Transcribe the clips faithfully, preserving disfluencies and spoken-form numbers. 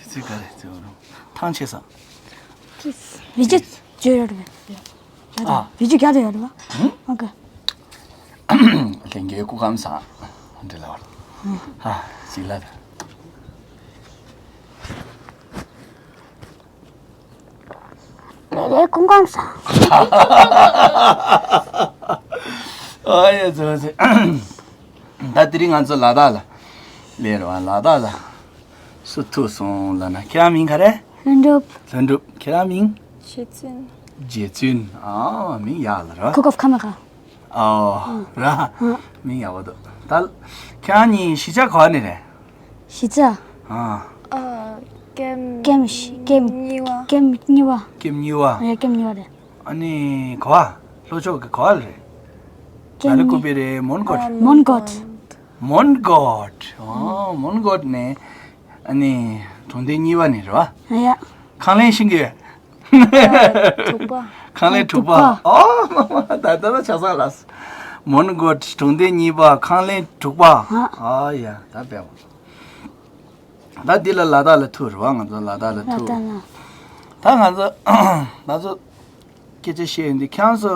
ཚིག་ག་རེ་ཚིག་རུང་། ཐང་ཆད་སོང་། བི་ཇི་བརྗོད་ཡོད་རེད་པས། ཨ། བི་ཇི་རྒྱག་ཏུ་ཡོད་རེད་པ། ཨང་། ཨོ་ཁེ། ལྷན་རྒྱས་སྐུ་ཁམས་བཟང་། འདྲི་ལ་བར། ཨ། ཞིག་ལ། ལས་ཀུན་གང་ས། ཨ་ཡ་ཙི་ཙི། ད་དེ་རིང་ང་ཚོ་ལ་དྭགས་ལ་སླེབས་རེད་པ། ལ་དྭགས་ལ་སུ་ཐུག་སོང་ལབ་ན། ཁྱེད་རང་མིང་ག་རེ། ལྷུན་གྲུབ། ལྷུན་གྲུབ། ཁྱེད་རང་མིང་། རྗེ་བཙུན། རྗེ་བཙུན། ཨ། མིང་ཡག་ལ་ར། ཁུ་ཀོབ་ཁ་མ་ཁ། ཨོ་ར། མིང་ཡག་པོ་འདུག་ད་ཁྱེད་རང་གཉིས་གཞིས་ཆགས་ག་པ་ནས་རེད། གཞིས་ཆགས། ཨ། ཨ། ཀེམ། ཀེམ་ཤི། ཀེམ། གཉིས་པ། ཀེམ་གཉིས་པ། ཀེམ་གཉིས་པ་རེད། ཡ། ཀེམ་གཉིས་པ་རེད། ཨ་ནི་ག་པ། ལྷོ་ཕྱོགས་ཀྱི་ག་པ་ལ་རེད། ཀེམ། ལ་ལི་ཀུ་པེ་རེད། མོན་གྷོ། ཨ། མོན་གྷོ། མོན་གྷོ། ཨོ། མོན་གྷོ་ནས། ཨ་ནི་གྲོང་སྡེ་གཉིས་པ་ནས་རེད་པ། ཡ། ཁང་ལེན་ཤེས་ཀྱི་ཡོད། དྲུག་པ། ཁང་ལེན་དྲུག་པ། དྲུག་པ། ཨོ། ད་ལྟ་ཆ་ཚང་ལ། མོན་གྷོ་གྲོང་སྡེ་གཉིས་པ། ཁང་ལེན་དྲུག་པ། ཨ། ཨ་ཡ། ད་དཔེ་བ། ད་འདི་ལ་ལ་དྭགས་ལ་ཐུག་རེད་པ། ང་ཚོ་ལ་དྭགས་ལ་ཐུག་ལ་དྭགས་ལ། ད་ང་ཚོ་ང་ཚོ་སྐད་ཆ་བཤད་ཡོང་དུས། ཁྱེད་རང་ཚོ་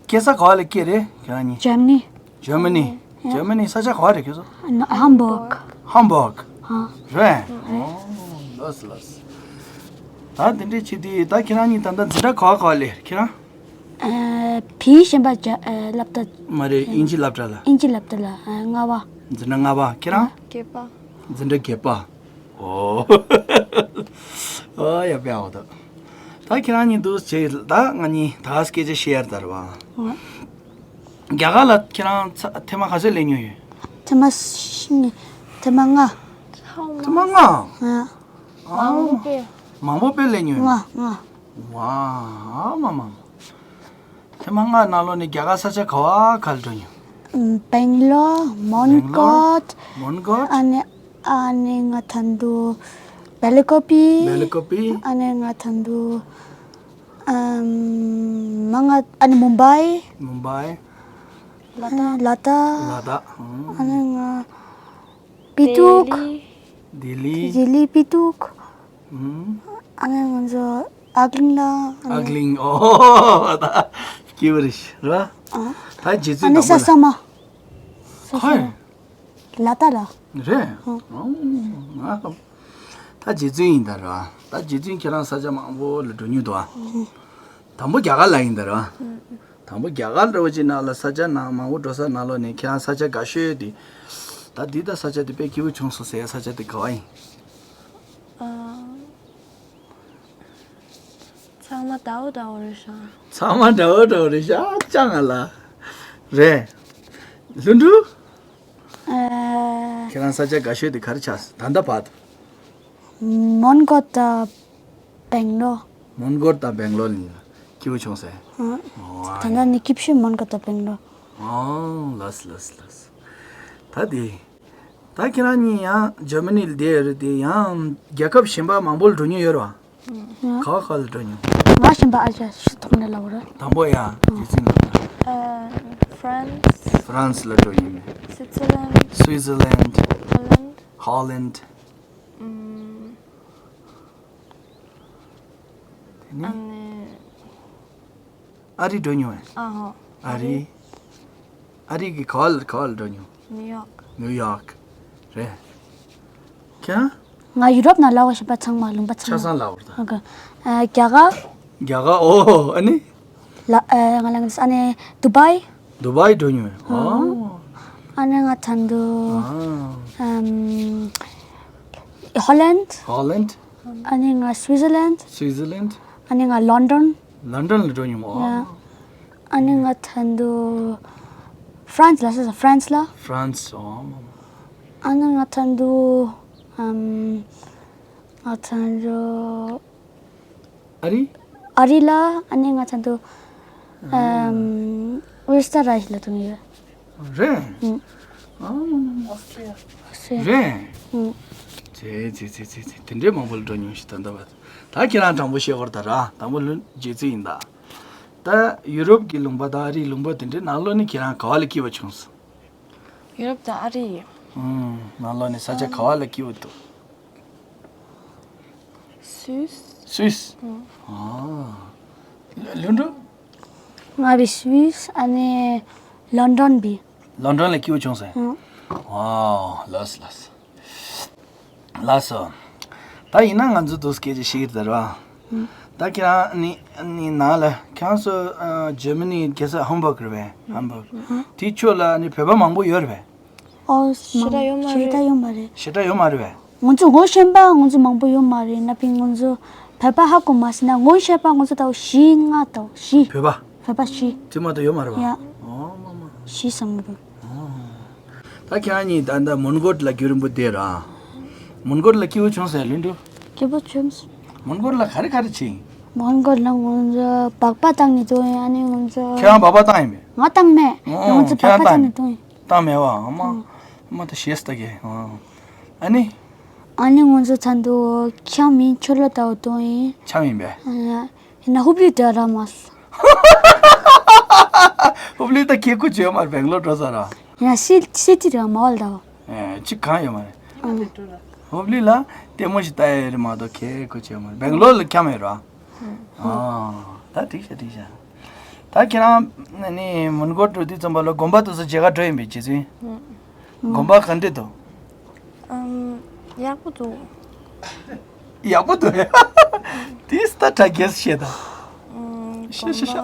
སྐྱེས་ས་ག་པ་ལ་སྐྱེས་རེད། ཁྱེད་རང་གཉིས། ཇར་མ་ནི། ཇར་མ་ནི། ཡ། ཇར་མ་ནི་ས་ཆ་ག་པ་རེད་ཁྱེད་ཚོ། ཧམ་བྷག་ཧམ་བྷག་ཨ། རེད། ཨོ། ལགས་སོ་ལགས་སོ། ད་དེ་འདྲས་བྱེད་དུས་ད་ཁྱེད་རང་གཉིས་ད་ལྟ་འཛིན་གྲྭ་ག་པ་ག་པ་སླེབས་ཁྱེད་རང་། ཨ། བོད་གཞན་པ་རྒྱ། ཨ། སློབ་གྲྭ། མ་རེད། དབྱིན་ཇི་སློབ་གྲྭ་ལ། དབྱིན་ཇི་སློབ་གྲྭ་ལ། ཨ། ལྔ་པ། འཛིན་གྲྭ་ལྔ་པ། ཁྱེད་རང་། བརྒྱད་པ། འཛིན་གྲྭ་བརྒྱད་པ། ཨོ། ཨོ་ཡ། དཔེ་ཡག་པོ་འདུག་ད་ཁྱེད་རང་གཉིས་འདུག་བྱས། ད་ང་གཉིས་ད་སྐད་ཆ་བཤད་ཡ་ལྟར་བ། ཨོ། རྒྱ་གར་ལ་ཁྱེད་རང་ཚ། ཐེངས་མ་ག་ཚོད་སླེབས་མྱོང་ཡོད། ཐེངས་མ་ཤི་ནི། ཐེངས་མ་ལྔ། ཐེངས་མ་ལྔ། ཨ། ཨ། མང་པོ་དཔེ། མང་པོ་དཔེ་སླེབས་མྱོང་ཡོད། ལྔ་ལྔ། ཝ། ཨ་མ་མ་མ། ཐེངས་མ་ལྔ་ནང་ལོགས་ནས་རྒྱ་གར་ས་ཆ་ག་པ་ག་ལ་འགྲོ་མྱོང་། ཨམ། སྦེང་ལོར། མོན་སྦེང་ལོར། གྷོ། མོན་གྷོ། ཨ་ནི། ཨ་ནི་ང་ད་དུང་བེ་ལ་ཀོ་པི། བེ་ལ་ཀོ་པི། ཨ་ནི་ང་ད་དུང་། ཨམ། མ་ང་། ཨ་ནི་མུམ་བྷའི། མུམ་བྷའི། ལ་དྭགས། ལ་དྭགས། ལ་དྭགས། ཨམ། ཨ་ནི་ང་། པི་ཏུག་ལྡི་ལི། ལྡི་ལི། ལྡི་ལི། པི་ཏུག་ཨམ། ཨ་ནི་ང་ཚོ་ཨག་གླིང་ལ། ཨ་ནི། ཨག་གླིང་། ཨོ། ད་སྐྱིད་པོ་རེད་ར། ཨ། ད་རྗེ་བཙུན། ཨ་ནི་དང་པོ་ལ། ས་ས་མ། ས་ས་མ། ལ་དྭགས་ལ། རེད། ཨ། ཨོ། ང་། ད་རྗེ་བཙུན་ཡིན་ད་ར། ད་རྗེ་བཙུན་ཁྱེད་རང་ས་ཆ་མང་པོ་ལ་འགྲོ་མྱོང་འདུག་ཨ། ཨ། དང་པོ་རྒྱ་གར་ལ་ཡིན་ད་ར། ཨ། དང་པོ་རྒྱ་གར་འདྲ་བོ་ཅིག་ནང་ལ་ས་ཆ་ནང་མང་པོ་འགྲོ་ས་ནང་ལོགས་ནས་ཁྱེད་རང་ས་ཆ་དགའ་ཤོས་དེ། ད་འདི་ད་ས་ཆ་དེ་དཔེ་སྐྱིད་པོ་བྱུང་སོང་ཟེར་ཡ་ས་ཆ་དེ་ག་པ་ཡིན། ཨ། ཚང་མ་འདྲ་བོ་འདྲ་བོ་རེད་ཤག་ཚང་མ་འདྲ་བོ་འདྲ་བོ་རེད་ཤག་ཅང་ང་ལ། རེད། ལྷུན་གྲུབ། ཨ། ཁྱེད་རང་ས་ཆ་དགའ་ཤོས་དེ་ག་རེ་ཆགས་སོང་ད་ལྟ་བར་དུ། མོན་གྷོ་དང་སྦེང་ལོར། མོན་གྷོ་དང་སྦེང་ལོར་ལ་སྐྱིད་པོ་བྱུང་ཟེར། ཨ། ཨོ། ད་ལྟ་ནི་སྐྱིད་ཤོས་མོན་གྷོ་དང་སྦེང་ལོར། ཨོ། ལགས་ལགས་ལགས། ད་དེ། ད་ཁྱེད་རང་གཉིས་ཡང་འཇར་མ་ནི་ལ་བསྡད་ཡོད་རེད་དེ། ཡང་རྒྱལ་ཁབ་གཞན་པ་མང་པོ་ལ་འགྲོ་མྱོང་ཡོད་རེད་པ། ཡང་། ག་པར་ག་པར་ལ་འགྲོ་མྱོང་། ང་གཞན་པ་ཨ་ཅག་ཤི་ཐོག་ནས་ལབ་ར། དང་པོ་ཡ། རྗེ་བཙུན་ལ། ཨ། ཧྥ་རན་སི། ཧྥ་རན་སི་ལ་འགྲོ་མྱོང་། སི་ཚི་ལན། སི་ཚི་ལན། ཧོ་ལན། ཧོ་ལན། ཨམ། དེ་ནས། ཨ་ནི། ཨ་རི་འགྲོ་མྱོང་ངས། ཨ་ཧོ། ཨ་རི། ཨ་རི་གི་ག་པར་ག་པར་འགྲོ་མྱོང་། ནིའུ་ཡོག་ནིའུ་ཡོག་རེད། ཁྱེད་རང་། ང་ཡུ་རོབ་ནང་ལབ་པ་གཞན་པ་ཚང་མ་ལུང་པ་ཚང་མ། ཆ་ཚང་ལབ་པ་རེད་ད། ཨོ་ཁེ། ཨ། རྒྱ་གར། རྒྱ་གར། ཨོ། ཨ་ནི། ལ། ཨ། ང་ལ་ང་ཨ་ནི་དུ་བྷའི། དུ་བྷའི་འགྲོ་མྱོང་ངས། ཨོ། ཨོ། ཨ་ནི་ང་ད་དུང་། ཨ། ཨམ། ཧོ་ལན། ཧོ་ལན། ཨ་ནི་ང་སུའི་ཛར་ལན། སུའི་ཛར་ལན། ཨ་ནི་ང་ལོན་ཌོན། ལོན་ཌོན་ལ་འགྲོ་མྱོང་། ཨོ། ཡ། ཨ་ནི་ང་ད་དུང་ཧྥ་རན་སི་ལ། ཧྥ་རན་སི་ལ། ཧྥ་རན་སི། ཨོ། ཨ་ནི་ང་ད་དུང་། ཨམ། ང་ད་དུང་། ཨ་རི། ཨ་རི་ལ། ཨ་ནི་ང་ད་དུང་། ཨམ། ཨོ་སི་ཊ་ར་ལི་ཡ་ལ་འགྲོ་མྱོང་ཡོད། རེད། ཨུ། ཨ། ཨོ་སི་ཊ་རི་ཡ། ཨོ་སི་ཊ་རི་ཡ། རེད། ཨུ། ཙེ་ཙེ་ཙེ་ཙེ་ཙེ། དེ་འདྲའི་མང་པོ་ལ་འགྲོ་མྱོང་ཞིག་ད་ལྟ་བར། ད་ཁྱེད་རང་དྲང་པོ་བཤད་དགོས་རེད་ད་ར། དང་པོ་ལྷུན་རྗེ་བཙུན་ཡིན་ད། ད་ཡུ་རོབ་ཀྱི་ལུང་པ་དང་ཨ་རིའི་ལུང་པ་དེ་འདྲའི་ནང་ལོགས་ནས་ཁྱེད་རང་ག་པ་ལ་སྐྱིད་པ་བྱུང་སོང་། ཡུ་རོབ་དང་ཨ་རི། ཨུ། ནང་ལོགས་ནས་ས་ཆ་ག་པ་ལ་སྐྱིད་པོ་འདུག་སུད་སི། སུད་སི། ཨ། ལུ་འགྲོ། ང་བི་སུད་སི་ཨ་ནི་ལོན་ཌོན་བི། ལོན་ཌོན་ལ་སྐྱིད་པོ་བྱུང་ཟེར། ཨ། ཨ། ལགས་སོ་ལགས་སོ། ལགས་སོ། ད་ཡིན་ན་ང་ཚོ་དུ་སྐད་ཆ་བཤད་ཀྱི་རེད་བ། ད་ཁྱེད་རང་ནི་ནི་ནང་ལ་ཁྱེད་རང་ཚོ་ཨ་ཇར་མ་ནི་རྒྱལ་ས་ཧམ་བྷག་རེད་པས། ཧམ་བྷག་དེའི་ཕྱོགས་ལ་ནི་བོད་པ་མང་པོ་ཡོད་རེད་པས། ཨོ། ཞེ་དྲག་ཡོད་མ་ཞེ་དྲག་རེད། ཡོད་མ་རེད། ཞེ་དྲག་ཡོད་མ་རེད་པས། ང་ཚོ་ངོ་ཤེས་པ་ང་ཚོ་མང་པོ་ཡོད་མ་རེད། ན་པིན་ང་ཚོ་བོད་པ་ཧ་གོ་མ་སོང་ན་ངོ་ཤེས་པ་ང་ཚོ་ད་བཞི་ལྔ་དང་བཞི། བོད་པ། བོད་པ་བཞི། དེ་མ་གཏོགས་ཡོད་མ་རེད་པ། ཡ། ཨོ་མ་མ། བཞི་ཙམ་རེད། ཨོ། ད་ཁྱེད་རང་གཉིས་ད་ལྟ་མོན་གྷོ་ལ་རྒྱུན་རིང་པོ་བསྡད་ར། མོན་གྷོ་ལ་སྐྱིད་པོ་བྱུང་ཟེར་ལུས་འགྲོ། སྐྱིད་པོ་བྱུང་། མོན་གྷོ་ལ་ག་རེ་ག་རེ་བྱས། མོན་གྷོ་ལ་ང་ཚོ་སྦག་སྦག་བཏང་ནས་འདུག་ཨ་ནི་ང་ཚོ། ཁྱེད་རང་སྦག་སྦག་བཏང་ཡིན་པས། ང་བཏང་མེད། ཨོ། ང་ཚོ་ཁྱེད་རང་སྦག་སྦག་བཏང་ནས་འདུག་ཡིན། བཏང་མེད་པ། ཨ་མ། ཨ་མ་ད་ཞེས་ལྟ་གི། ཨ་ནི། ཨ་ནི་ང་ཚོ་ཚ་འདུག་ཁྱམས་མིན་ཆུ་ལོ་ལྟ་བུ་འདུག་ཡིན། ཁྱམས་ཡིན་པས། ཨ་ཡ། ཡིན་ན་ཧུབ་ལི་དེ་ར་མ་སོང་། ཧུབ་ལི་ད་ཁྱེད་ཁུ་བྱོས་མར་སྦེང་ལོར་འགྲོ་ས་ར། ཡིན་ན་སི་སི་ཊི་ར་མ་བལ་ད། ཨེ་ཅི་གང་ཡོད་མ་རེད། ཨང་། ཧུབ་ལི་ལ་ལྟད་མོ་ཞིག་ལྟ་ཡ་ཡོད་རེད་མ་གཏོགས་ཁྱེད་ཁུ་བྱོས་མར་སྦེང་ལོར་ལ་ཁྱམས་ཡོད་ར། ཨ་ད་འགྲིག་ཤག་འགྲིག་ཤག་ད་ཁྱེད་རང་ནི་མོན་གྷོ་འགྲོ་དུས་ཙམ་པ་ལ་དགོན་པ་དེ་ཚོ་མཇལ་ཁ་འགྲོ་ཡིན་པའི་རྗེ་བཙུན། དགོན་པ་ག་འདྲ་འདུག་ཨམ། ཡག་པོ་འདུག་ཡག་པོ་འདུག་དེས་ད་དྲ་རྒྱས་བཤད་དང་། ཨམ། ཤ་ཤ་ཤ།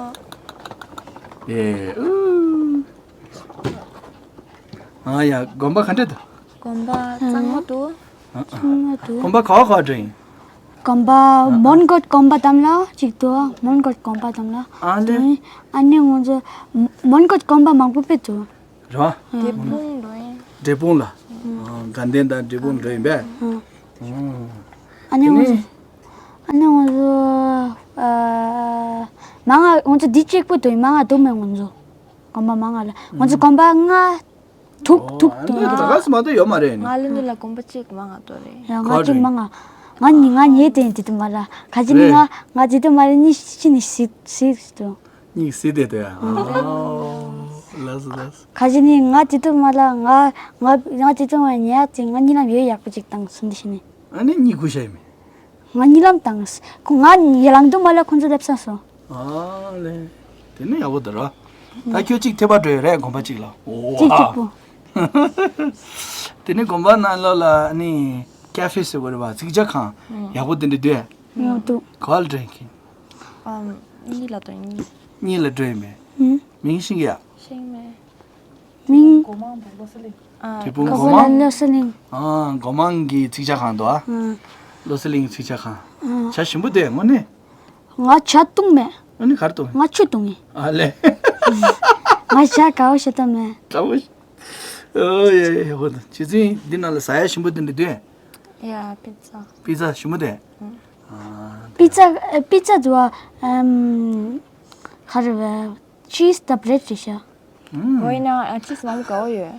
དགོན་པ། ཨེ། ཨུ། ཨ་ཡ། དགོན་པ་ག་འདྲ་འདུག་དགོན་པ་གཙང་མ་འདུག་གཙང་མ་འདུག་དགོན་པ་ག་བ་ག་བ་འགྲོ་ཡིན། དགོན་པ་མོན་གྷོ་དགོན་པ་དམ་ལ་གཅིག་འདུག་མོན་གྷོ་དགོན་པ་དམ་ལ། ཨ་ལེ། ཨ་ནི་ང་ཚོ་མོན་གྷོ་དགོན་པ་མང་པོ་དཔེ་འདུག་རེད་བ། འབྲས་སྤུངས་འགྲོ་ཡིན། འབྲས་སྤུངས་ལ། ཨ། དགའ་ལྡན་དང་འབྲས་སྤུངས་འགྲོ་ཡིན་པས། ཨ་ནི་ང་ཚོ། ཨ་ནི་ང་ཚོ། ཨ། མང་ང་ང་ཚོ་འདི་གཅིག་པུ་འདུག་ཡིན། མང་ང་འདུག་མེད་ང་ཚོ། དགོན་པ་མང་ང་ལ་ང་ཚོ་དགོན་པ་ལྔ། དྲུག་དྲུག་འདུག་ཨ་ནི་ད་ག་སུ་མ་གཏོགས་ཡོད་མ་རེད། ང་ལ་འདི་ལ་དགོན་པ་གཅིག་མང་ང་འདུག་རེད། ཡ་ང་གཅིག་མང་ང་། ང་གཉིས་ང་གཉིས་དེ་འདི་དུ་མ་ལ་ག་ཅི་ནི་ང་ང་འདི་དུ་མ་ལ་གཉིས་ཕྱི་ནི་སི་སི་དུ། གཉིས་སི་དེ་དུ་ཡ། ཨོ། ལགས་སོ་ལགས་སོ། ག་ཅི་ནི་ང་འདི་དུ་མ་ལ་ང་ང་ང་འདི་དུ་མ་ཉལ་ཅིག་ང་གཉིད་ལམ་ཡོད་ཡག་པོ་ཅིག་བཏང་སོང་འདི་ཕྱི་ནི། ཨ་ནི་གཉིད་ཁུག་ཤ་ཡིན་མེད། ང་གཉིད་ལམ་བཏང་། ཁོ་ང་ཡ་ལང་དུ་མ་ལ་ཁོང་ཚོ་སླེབས་ས་སོང་། ཨ་ལེ། དེ་ནི་ཡག་པོ་འདུག་ར། ད་ཁྱོད་གཅིག་ཐེ་བ་འགྲོ་ཡོད་རེད་དགོན་པ་གཅིག་ལ། ཨོ་གཅིག་ཨ། གཅིག་པོ། དེ་ནི་དགོན་པ་ནང་ལོགས་ལ་ནི་ཀ་ཧྥེ་ཟེར་བ་རེད་བ་རྩིག་ཇ་ཁང་ཡག་པོ་དེ་འདྲ་འདུག་ཡ། ཡོད་འདུག་ག་བ་ལ་འགྲོ་ཡིན་ཁྱེད། ཨམ། གཉིད་ལ་འགྲོ་ཡིན། གཉིད་ལ་འགྲོ་ཡིན་མེད། མིང་ཤེས་ཀྱི་ཡ། ཤེས་མེད། མིང་། སྒོ་མང་དང་བློ་གསལ་གླིང་། ཨ། དེ་སྤུན་ཀ་སྒོ་པོ་ལ་མང་། བློ་གསལ་གླིང་། ཨ། སྒོ་མང་གི་རྩིག་ཇ་ཁང་དུ་ཨ། ཨ། བློ་གསལ་གླིང་རྩིག་ཇ་ཁང་། ཨ། ཇ་ཞིམ་པོ་དེ་དངོས་གནས། ང་ཇ་བཏུང་མེད། ཨ་ནི་ག་རེ་བཏུང་། ང་ཆུ་བཏུང་ངེ། ཨ་ལེ། ང་ཇ་དགའ་བོ་ཞེ་དྲག་མེད། དགའ་བོ། ཨོ་ཡ་ཡ་ཡ་ཧོ། རྗེ་བཙུན་འདི་ནང་ལ་ཟ་ཡ་ཞིམ་པོ་དེ་འདྲ་འདུག་ཡ། པི་ཙ། པི་ཙ་ཞིམ་པོ་དེ། ཨ། པི་ཙ་པི་ཙ་དུ་ཨམ། ག་རེ་བས། ཅིས་དང་བྷི་རེད་རེད་ཤག་ཨོ་ཡིན་ན་ཅིས་མང་པོ་དགའ་བོ་ཡོད།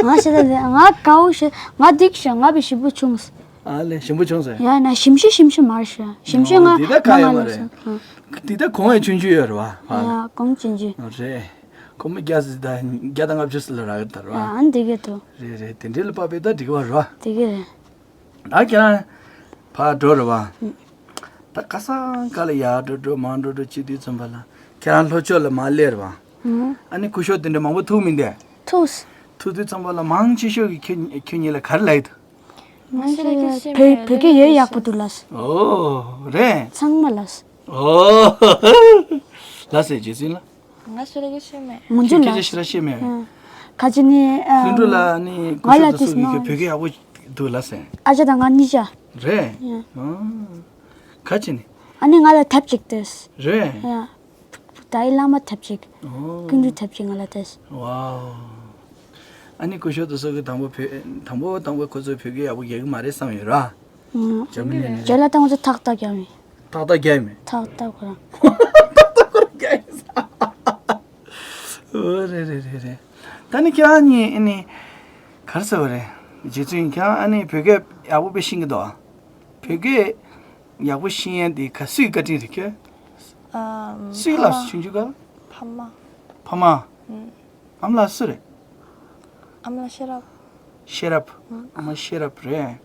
ང་ཤེས་ད་ང་དགའ་བོ་ཤེས་ང་སྡིག་ཤག་ང་བི་ཞིམ་པོ་བྱུང་། ཨ་ལེ་ཞིམ་པོ་བྱུང་ཟེར། ཡ་ན་ཞིམ་ཤི་ཞིམ་ཤི་མར་ཤག་ཞིམ་ཤི་ང་འདི་ད་ཁ་ཡོད་མ་རེད། འདི་ད་གོང་ཡ་ཆུང་ཆུང་ཡོད་རེད་བ། ཡ་གོང་ཆུང་ཆུང་། རེད། གོང་མ་བརྒྱ་ཟིག་ད་བརྒྱ་དང་ལྔ་བཅུ་ཟིག་ལ་རག་གི་ད་རེད་བ། ཨ་འདི་གི་དོ། རེད་རེད་དེ་འདྲའི་ལ་པ་པའི་ད་འགྲིག་བ་རེད་བ། འདི་གི་རེད། ད་ཁྱེད་རང་ཕར་འགྲོ་རེད་བ། ད་ཁ་སང་ཁ་ལ་ཡར་འགྲོ་འགྲོ་མར་འགྲོ་འགྲོ་བྱེད་དུས་ཙམ་པ་ལ་ཁྱེད་རང་ལྷོ་ཕྱོགས་ལ་མར་སླེབས་རེད་བ། ཨ་ནི་སྐུ་ཞབས་དེ་འདྲ་མང་པོ་ཐུག་མི་འདུག་ཐུག་ཐུག་དུས་ཙམ་པ་ལ་མང་ཆེ་ཤོས་ཀྱི་ཁྱོད་ཁྱོད་གཉིས་ལ་ག་རེ་ལབ་ཀྱི་འདུག་ང་ཤེས་ལ་ཤེས་བོད་མེད་བོད་སྐད་ཡོད་ཡག་པོ་འདུག་ལགས། ཨོ་རེད། ཚང་མ་ལགས། ཨོ་ལགས་སེ་རྗེ་བཙུན་ལ། ང་ཤེས་ལ་ཤེས་མེད། ང་ཚོ་ལ་སྐད་ཆ་ཤེས་ར་ཤེས་མེད། ཁ་ཅིག་ནི་ཨ། ལྷུན་གྲུབ་ལ་ནི་ང་ལ་སྐུ་ཞབས་དེ་སོགས་ཀྱིས་བོད་སྐད་ཡག་པོ་འདུག་ལགས་སེ། ཨ་ཅག་དང་ང་གཉིས་ཆ། རེད། ཁ་ཅིག་ནི། ཨ་ནི་ང་ལ་ཐབས་ཅིག་ཏེས། རེད། ཏཱ་ལའི་བླ་མ་ཐབས་ཅིག་ཨོ། ཀུན་འདུས་ཐབས་ཅིག་ང་ལ་ཏེས། ཝའོ། ཨ་ནི་སྐུ་ཞབས་དེ་སོགས་ཀྱིས་དང་པོ་བོད་དང་པོ་དང་པོ་ཁོ་ཚོས་བོད་སྐད་ཡག་པོ་རྒྱག་གི་མ་རེད་བསམ་ཡོད་ར། ཇར་མ་ནི་ནས། ཇར་ལ་དང་པོ་ཚོ་ཐག་ཐག་རྒྱག་མི། ཐག་ཐག་རྒྱག་མི། ཐག་ཐག་ཁོ་རང་། ཐག་ཐག་ཁོ་རང་རྒྱག་ཡིན་ས། ཨོ་རེད་རེད་རེད་རེད། ད་ནི་ཁྱེད་རང་གཉིས་ཨ་ནི་ག་རེ་ཟེར་བ་རེད། རྗེ་བཙུན་ཁྱེད་རང་ཨ་ནི་བོད་སྐད་ཡག་པོ་དཔེ་ཤེས་ཀྱི་འདུག་ཨ། བོད་སྐད་ཡག་པོ་ཤེས་ཡ་དེ་ག་སུའི་བཀའ་དྲིན་རེད་ཁྱོད། ཨ། སུའི་ལ་ཕ་མ། ཆུང་ཆུང་ག་ཕ་མ། ཕ་མ། ཨ་མ་ལགས་སུ་རེད། ཨ་མ་ལགས་ཤེས་རབ། ཤེས་རབ། ཨ་མ་ཤེས་རབ་རེད།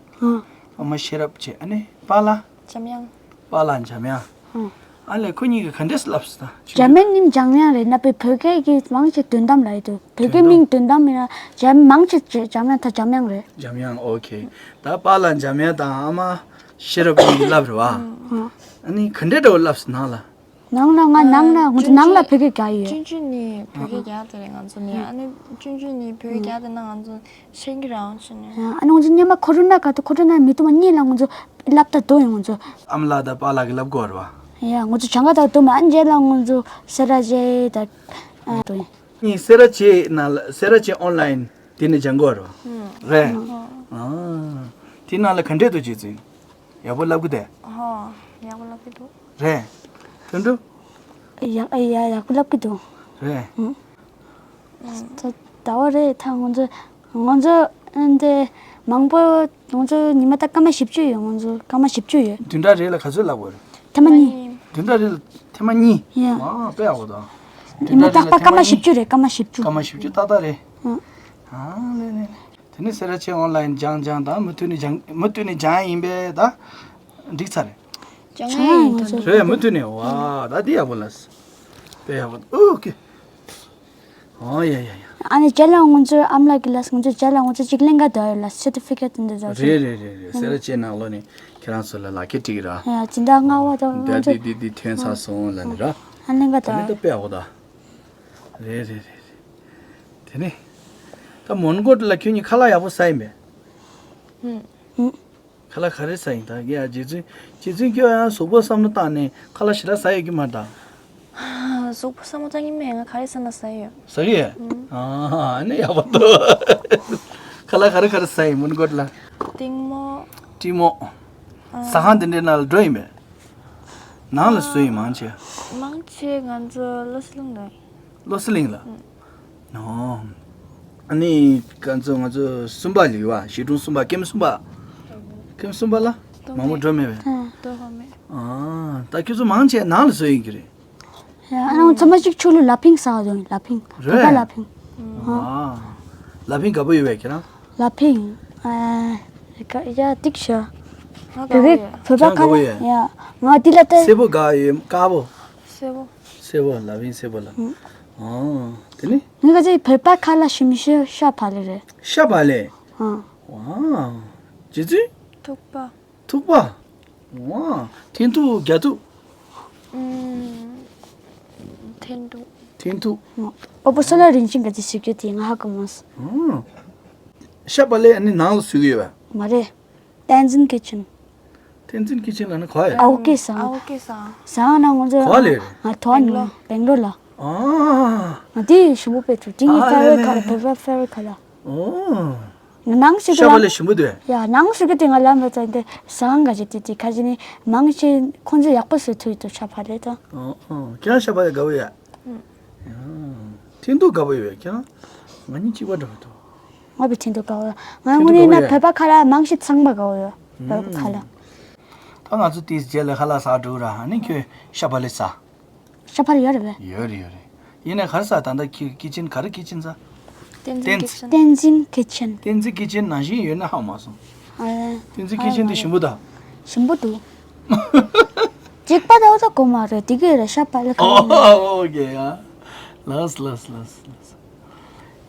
ཨ་མ་ཤེས་རབ་བྱས། ཨ་ནི་པཱ་ལགས། འཇམ་དབྱངས། པཱ་ལགས་འཇམ་དབྱངས། ཨ་ལས་ཁོ་གཉིས་ཀྱིས་ག་འདྲས་ལབ་སོང་ད། འཇར་མན་ནི་འཇམ་དབྱངས་རེད། ན་པའི་བོད་སྐད་ཀྱི་མང་ཆེ་དོན་དམ་ལ་ཡོད་དོ། བོད་སྐད་མིང་དོན་དམ་མིན་ན་འཇམ་མང་ཆེ་འཇམ་དབྱངས་ད་འཇམ་དབྱངས་རེད། འཇམ་དབྱངས། ཨོ་ཁེ། ད་པཱ་ལགས་འཇམ་དབྱངས་དང་ཨ་མ་ཤེས་རབ་གཉིས་ཀྱིས་ལབ་རེད་བ། ཨ་ནི་ག་འདྲས་འདྲ་བོ་ལབ་སོང་ནང་ལ། ནང་ལ་ང་ནང་ལ་ང་ཚོ་ནང་ལ་བོད་སྐད་རྒྱག་ཡོད། ཅུན་ཅུན་ནི་བོད་སྐད་རྒྱག་དེ་རེད་ང་ཚོ་ནི། ཨ་ནི་ཅུན་ཅུན་ནི་བོད་སྐད་རྒྱག་དེ་ན་ང་ཚོ་ཤེས་ཀྱི་རང་ཅི་ནས། ཨ་ནི་ང་ཚོ་སྔོན་མ་ཁོ་རོ་ན་ག་དུས་ཁོ་རོ་ན་མི་ཐུབ་མ་གཉིས་ལ་ང་ཚོ་སློབ་གྲྭ་དུ་ཡོང་ང་ཚོ། ཨ་མ་ལགས་དང་པཱ་ལགས་ཀྱིས་སློབ་དགོས་རེད་བ། ཡ་ང་ཚོ་བྱང་ག་དང་དུ་མ་ཨ་ནི་རྗེས་ལ་ང་ཚོ་སེ་ར་བྱེས་དང་ཨ་དུ་ཡིན། ངས་སེ་ར་བྱེས་ནང་ལ་སེ་ར་བྱེས་ཨོན་ལའིན་དེ་ནས་སྦྱང་དགོས་རེད་བ། རེད། ཨ་དེ་ནང་ལ་ག་འདྲས་འདུག་རྗེ་བཙུན། ཡག་པོ་ལབ་གི་དེ། ཧོ། ཡག་པོ་ལབ་གི་འདུག་རེད། དོན་འགྲུབ། ཡག་ཡ་ཡག་པོ་ལབ་གི་འདུག་རེད། ད་ད་བ་རེད་ད་ང་ཚོ་ང་ཚོ་འདི་མང་པོ་ང་ཚོ་ཉི་མ་ད་སྐར་མ་བཞི་བཅུ་ཡོད། ང་ཚོ་སྐར་མ་བཞི་བཅུ་ཡོད། བདུན་ཕྲག་རེ་ལ་ག་ཚོད་ལབ་དགོས་རེད། ཐེངས་མ་གཉིས། བདུན་ཕྲག་རེ་ལ་ཐེངས་མ་གཉིས། ཡ། ཨ་དཔེ་ཡག་པོ་འདུག་ཉི་མ་རྟག་པ་སྐར་མ་བཞི་བཅུ་རེད། སྐར་མ་བཞི་བཅུ། སྐར་མ་བཞི་བཅུ་ཏག་ཏག་རེད། ཨ་ལེ་ལེ་ལེ། དེ་ནས་སེ་ར་བྱེས་ཨོན་ལའིན་སྦྱང་སྦྱང་དང་མུ་མཐུད་ནས་སྦྱང་མུ་མཐུད་ནས་སྦྱང་ཡིན་པས་ད་འགྲིག་ཚར་རེད། སྦྱང་ཡིན་ད། རེད་མུ་མཐུད་ནས། ཝ་ད་འདི་ཡག་པོ་ལ། དཔེ་ཡག་པོ། ཨོ་ཁེ། ཨོ་ཡ་ཡ་ཡ། ཨ་ནི་རྗེས་ལ་ང་ཚོའི་ཨ་མ་ལགས་ཀྱིས་ལབ་སོང་ང་ཚོ་རྗེས་ལ་ང་ཚོ་གཅིག་ལེན་ག་འདོད་ཡོད་ལ་སར་ཊི་ཕི་ཀེཊ་འདི་འདྲ་རེད། རེད་རེད་རེད། སེ་ར་བྱེས་ནང་ལོགས་ནས་ཁྱེད་རང་ཚོ་ལ་ལག་ཁྱེར་སྤྲད་ཀྱི་ར། ཡ་སྦྱིན་བདག་ལྔ་པ་དང་ང་ཚོ་འདི་འདི་འདི་ཐོན་ཚར་སོང་ལབ་ནས་ར། ཨ་ལེན་ག་འདོད་ཡོད། ད་ནི་ད་དཔེ་ཡག་པོ་ད། རེད་རེད་རེད་རེད། དེ་ནས་ད་མོན་གྷོ་ལ་ཁྱོད་གཉིས་ཁ་ལག་ཡག་པོ་ཟ་ཡིན་པས། ཨུ། ཁ་ལག་ག་རེ་ཟ་ཡིན་ད་ཡ། རྗེ་བཙུན། རྗེ་བཙུན་ཁྱོད་ཡང་གཟུགས་པོ་བསམ་བློ་བཏང་ནས་ཁ་ལག་ཞེ་དྲག་ཟ་ཡོད་ཀྱི་མ་རེད་ད། གཟུགས་པོ་བསམ་བློ་བཏང་གི་མེད། ང་ག་རེ་ཟ་ན་ཟ་ཡོད། ཟ་གི་ཡོད། ཨ་ནི་ཡག་པོ་འདུག་ཁ་ལག་ག་རེ་ག་རེ་ཟ་ཡིན་མོན་གྷོ་ལ། ལྟད་མོ། ལྟད་མོ། ཟ་ཁང་དེ་འདྲའི་ནང་ལ་འགྲོ་ཡིན་པས། ནང་ལ་སུ་ཡིན་མང་ཆེ། མང་ཆེ་ང་ཚོ་བློ་གསལ་གླིང་ལ་ཡིན། བློ་གསལ་གླིང་ལ། ཨོ། ཨ་ནི་ང་ཚོ་ང་ཚོ་གསུམ་པ་ལ་ཡོད་བ། གཞིས་གྲོང་གསུམ་པ་ཀེམ་གསུམ་པ། ཀེམ་གསུམ་པ་ལ་མང་པོ་འགྲོ་མེད་པས། ཏོག་ཧ་མེད། ཨ་ད་ཁྱོད་ཚོ་མང་ཆེ་ནང་ལ་བཟོ་ཡིན་གྱི་རེད། ཡ་ཨ་ནི་ཚང་མ་གཅིག་ཆུ་ལུ་ལ་ཕིང་ཟ་བ་ཡོང་། ལ་ཕིང་བོད་པ་རེད། ལ་ཕིང་། ཨ་ལ་ཕིང་དགའ་པོ་ཡོད་པས་ཁྱེད་རང་། ལ་ཕིང་། ཨ་ཡ་ཏིག་ཤ། ང་བོད་པའི་དགའ་པོ་ཡོད། བོད་པ་ཁ་ལ་ཡ་ང་འདི་ལ་ལྟ། སེར་པོ་དགའ་ཡོད་དཀར་པོ། སེར་པོ། སེར་པོ་ལ་ཕིང་སེར་པོ་ལ། ཨ་དེ་ནི། ངས་ག་ཚོད་བོད་པ་ཁ་ལ་ཞིམ་ཤོས་ཤ་བག་ལེབ་རེད། ཤ་བག་ལེབ། ཨ། ཝ། རྗེ་བཙུན། ཐུག་པ། ཐུག་པ། ཝ། འཐེན་ཐུག་རྒྱ་ཐུག་ཨུམ། འཐེན་ཐུག་འཐེན་ཐུག་ཨོ་པོ་སོ་ལ་རིན་ཆེན་ག་ཚོད་ཞིག་རྒྱུ་དེ་ང་ཧ་གོ་མ་སོང་། ཨ། ཤ་བག་ལེབ་ཨ་ནི་ནང་ལ་བཟོ་གི་ཡོད་པས། མ་རེད། བསྟན་འཛིན་ཁི་ཆན། བསྟན་འཛིན་ཁི་ཆན་ལ་ནི་ག་ཡོད། ཨའོ་ཀེ་ཟ་ཁང་། ཨའོ་ཀེ་ཟ་ཁང་། ཟ་ཁང་ན་ང་ཚོ་ག་ལེ། ང་ཐོ་ནི་སྦེང་ལོར་ལ། ཨ། ང་དེ་ཞིམ་པོ་དཔེ་འདུག་དེ་ངའི་ཨ་ཕེ་ཝ་རེཊ་ཁ་ལག་ཕེ་ཝ་རེཊ་ཁ་ལག་ཨོ། ནང་ཞིག་ཤ་བག་ལེབ་ཞིམ་པོ་འདུག་ཡ་ནང་ཞིག་གི་དེ་ང་ལ་མ་ཚད་དེ་ཟ་ཁང་ག་ཅིག་དེ་དེ་ཁ་ཅིག་ནི་མང་ཆེ་ཁོང་ཚོས་ཡག་པོ་བཟོ་ཐུབ་ཡོད་འདུག་ཤ་བག་ལེབ་དང་། ཨོ་ཨོ་ཁྱེད་རང་ཤ་བག་ལེབ་དགའ་པོ་ཡོད། ཡ། འཐེན་ཐུག་དགའ་པོ་ཡོད་པས་ཁྱེད་རང་། ང་གཉིས་གཅིག་པ་འདྲ་པོ་འདུག་ང་བའི་འཐེན་ཐུག་དགའ་པོ་ཡོད། ང་དངོས་གནས་ན་བོད་པ་ཁ་ལག་མང་ཤོས་ཚང་མ་དགའ་པོ་ཡོད། བོད་པ་ཁ་ལག་ད་ང་ཚོ་དེའི་རྗེས་ལ་ཁ་ལག་ཟ་འགྲོ་ར། ཨ་ནི་ཁྱོད་ཤ་བག་ལེབ་ཟ། ཤ་བག་ལེབ་ཡོད་རེད་པས། ཡོད་རེད་ཡོད་རེད། ཡིན་ནའི་ག་རེ་ཟ། ད་ལྟ་ཁི་ཁི་ཆན་ག་རེ་ཁི་ཆན་ཟ། བསྟན་འཛིན་ཁི་ཆན། བསྟན་འཛིན་ཁི་ཆན། བསྟན་འཛིན་ཁི་ཆན་ནང་བཞིན་ཡོད་ན་ཧ་མ་སོང་། ཨ། བསྟན་འཛིན་ཁི་ཆན་དེ་ཞིམ་པོ་ད། ཞིམ་པོ་འདུག་གཅིག་པ་ད་འོ་ད་གོ་མ་རེད། དེ་གས་རེད་ཤ་བག་ལེབ་ག་རེ་ཡིན། ཨོ་ཨོ་ཨོ་ཀེ་ཡ། ལགས་ལགས་ལགས་ལགས།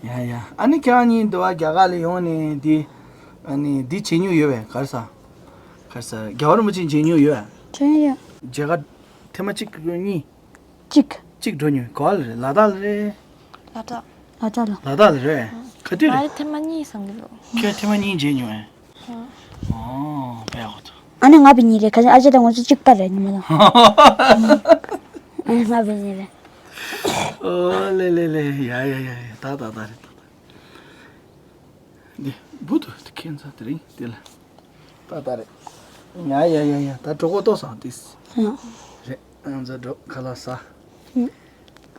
ཡ་ཡ། ཨ་ནི་ཁྱེད་རང་གཉིས་འདི་བ་རྒྱ་གར་ལ་ཡོང་ནས་འདི། ཨ་ནི་འདི་བྱེད་མྱོང་ཡོད་པས། ག་རེ་ཟ། ག་རེ་ཟ། རྒྱལ་བ་རིན་པོ་ཆེ་མཇལ་མྱོང་ཡོད་པས། མཇལ་མྱོང་ཡོད། མཇལ་ཁ་ཐེངས་མ་གཅིག་གཉིས། གཅིག་གཅིག་འགྲོ་མྱོང་། ག་པ་ལ་རེད། ལ་དྭགས་ལ་རེད། ལ་དྭགས། ལ་དྭགས་ལ། ལ་དྭགས་ལ་རེད། ག་དུས་རེད། ང་ཐེངས་མ་གཉིས་བསམ་གྱི་འདུག་ཁྱོད་ཐེངས་མ་གཉིས་མཇལ་མྱོང་ཨེ། ཨོ། ཨོ་དཔེ་ཡག་པོ་འདུག་ཨ་ནི་ང་བི་གཉིས་རེད། ཁ་ཅིག་ཨ་ཅེ་དང་ང་ཚོ་གཅིག་པ་རེད་ཉི་མ་དང་། ཨ་ནི་ང་བི་གཉིས་རེད། ཨོ་ལེ་ལེ་ལེ། ཡ་ཡ་ཡ་ཡ། ད་ད་ད་རེད་ད་ད། འདི་བུ་དུ་དེ་ཁྱེད་ཚ་དེ་རིང་དེ་ལ། ད་ད་རེད། ཡ་ཡ་ཡ་ཡ། ད་གྲོད་ཁོག་ཏོག་ཙམ་ཏིས། ཡ། རེད། ང་ཚོ་འགྲོ་ཁ་ལག་ཟ། ཡ།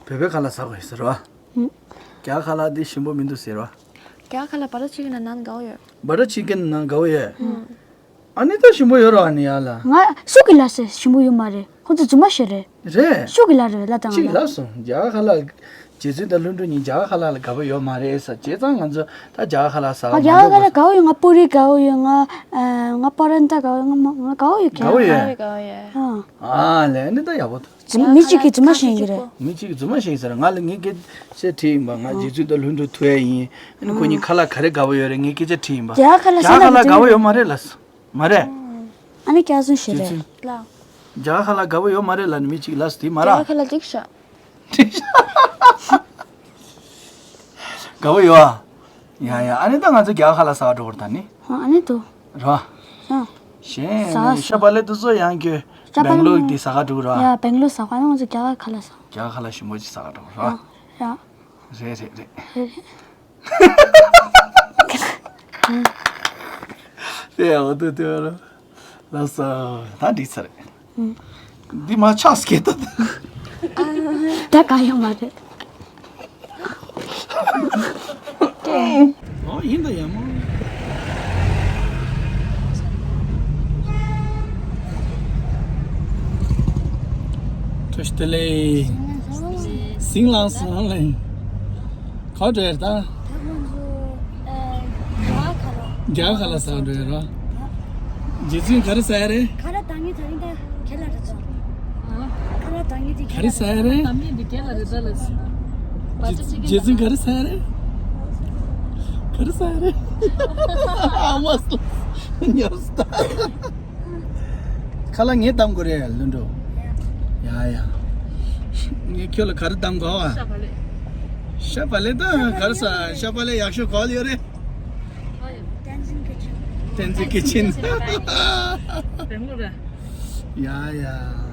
བོད་པའི་ཁ་ལག་ཟ་དགོས་ཟེར་བ། ཡ། རྒྱ་ཁ་ལག་འདི་ཞིམ་པོ་མི་འདུག་ཟེར་བ། རྒྱ་ཁ་ལག་བ་ཊར་ཆི་ཀེན་ནང་དགའ་བོ་ཡོད། བ་ཊར་ཆི་ཀེན་ནང་དགའ་བོ་ཡོད། ཡ། ཨ་ནི་ད་ཞིམ་པོ་ཡོད་ར། ཨ་ནི་ཡ་ལ། ང་སུ་གི་ལ་ཟེར་ཞིམ་པོ་ཡོད་མ་རེད། ཁོ་ཚོ་རྫུན་མ་བཤད་རེད། རེད། ཤུགས་ཀྱི་ལ་རེད་ལ་དང་ཅིག་ལ། ལབ་སོང་། རྒྱ་གར་ཁ་ལག་རྗེ་བཙུན་དང་ལྷུན་གྲུབ་གཉིས་རྒྱ་གར་ཁ་ལག་ལ་དགའ་པོ་ཡོད་མ་རེད་ཟེར། བྱས་ཙང་ང་ཚོ་ད་རྒྱ་གར་ཁ་ལག་ཟ་ག་ང་རྒྱ་གར་ཁ་ལག་དགའ་པོ་ཡོད། ང་པུ་རི་དགའ་པོ་ཡོད། ང་ཨ་ ང་པ་རན་ད་ག་ང་མ་ང་གའོ་ཡོད་ཀྱང་། གའོ་ཡོད། ག་ཡོད་ག་ཡོད། ཨ། ཨ་ལས་ནི་ད་ཡག་པོ་འདུག་མི་གཅིག་གིས་རྫུན་མ་བཤད་ཀྱི་རེད། མི་གཅིག་གིས་རྫུན་མ་བཤད་ཟེར། ང་ལ་ངའི་སྐད་ཆ་དྲིས་ཡིན་པ། ང་རྗེ་བཙུན་དང་ལྷུན་གྲུབ་ཐུག་ཡ་ཡིན། ཨ་ནི་ཁོ་གཉིས་ཁ་ལག་ག་རེ་དགའ་པོ་ཡོད་རེད། ངས་སྐད་ཆ་དྲིས་ཡིན་པ། རྒྱ་གར་ཁ་ལག་རྒྱ་གར་ཁ་ལག་དགའ་པོ་ཡོད་མ་རེད་ལབ་སོང་། མ་རེད། ཨ་ནི་སྐྱག་རྫུན་ཞིག་རེད། རྗེ་བཙུན། རྒྱ་གར་ཁ་ལག་དགའ་པོ་ཡོད་མ་རེད་ལབ་ནི་མི་གཅིག་ལབ་སོང་། དེ་མ་རེད། རྒྱ་གར་ཁ་ལག་འགྲིག་ཤག་དགའ་པོ་ཡོད་ཨ། ཡ་ཡ། ཨ་ནི་ད་ང་ཚོ་རྒྱ་གར་ཁ་ལག་ཟ་ག་འགྲོ་དགོས་རེད་ད་ནི། ཨ་ནི་འདུག་ར། ཨ། གཞན་ཟ་ནི་ཤ་བག་ལེབ་དེ་ཚོ་ཡང་ཁྱོད་ཤ་བག་ལེབ་སྦེང་ལོར་དེ་ཟ་ག་འགྲོ་ར། ཡ་སྦེང་ལོར་ཟ་ག་ང་ཚོ་རྒྱ་གར་ཁ་ལག་ཟ། རྒྱ་གར་ཁ་ལག་ཞིམ་པོ་ཅིག་ཟ་ག་འགྲོ་ར། ཡ། རེད་རེད་རེད། དེ་ཡང་འོ་དེ་དེ་བ་ར། ལགས་སོ། ད་འགྲིག་ཚར་རེད། འདི་མ་ཆགས་སྐད་ད། ད་ག་ཡོད་མ་རེད། ཨོ་ཡིན་ད་ཡ་མོ། བཀྲ་ཤིས་བདེ་ལེགས། ཟིང་ལང་ཟིང་ལང་། ག་འགྲོ་ཡ་རེད་ད། ད་ཁོང་ཚོ་ཨ་རྒྱ་གར་ཁ་ལག་རྒྱ་གར་ཁ་ལག་ཟ་འགྲོ་ཡ་རེད། རྗེ་བཙུན་ག་རེ་ཟ་ཡ་རེད། ཁ་ལག་དང་ངའི་དེ་རིང་ད་ཁེ་ལ་རེད་ད། ཁ་ལག་དང་ངའི་དེ་ག་རེ་ཟ་ཡ་རེད། དམ་ཉེ་འདི་ཁེ་ལ་རེད་ད་ལ། རྗེ་བཙུན་ག་རེ་ཟ་ཡ་རེད། ག་རེ་ཟ་ཡ་རེད། ཨ་མ་སོ་ཉར་སྟ། ཁ་ལག་ངས་བཏང་དགོས་རེད་ལྷུན་གྲུབ། ཡ་ཡ། ངས་ཁྱོད་ལ་ག་རེ་བཏང་དགོས་བ། ཤ་བག་ལེབ། ཤ་བག་ལེབ་དང་ག་རེ་ཟ། ཤ་བག་ལེབ་ཡག་ཤོས་ག་ལ་ཡོད་རེད། Tenzin Kitchen། Tenzin Kitchen། སྦེང་ལོར་ར། ཡ་ཡ།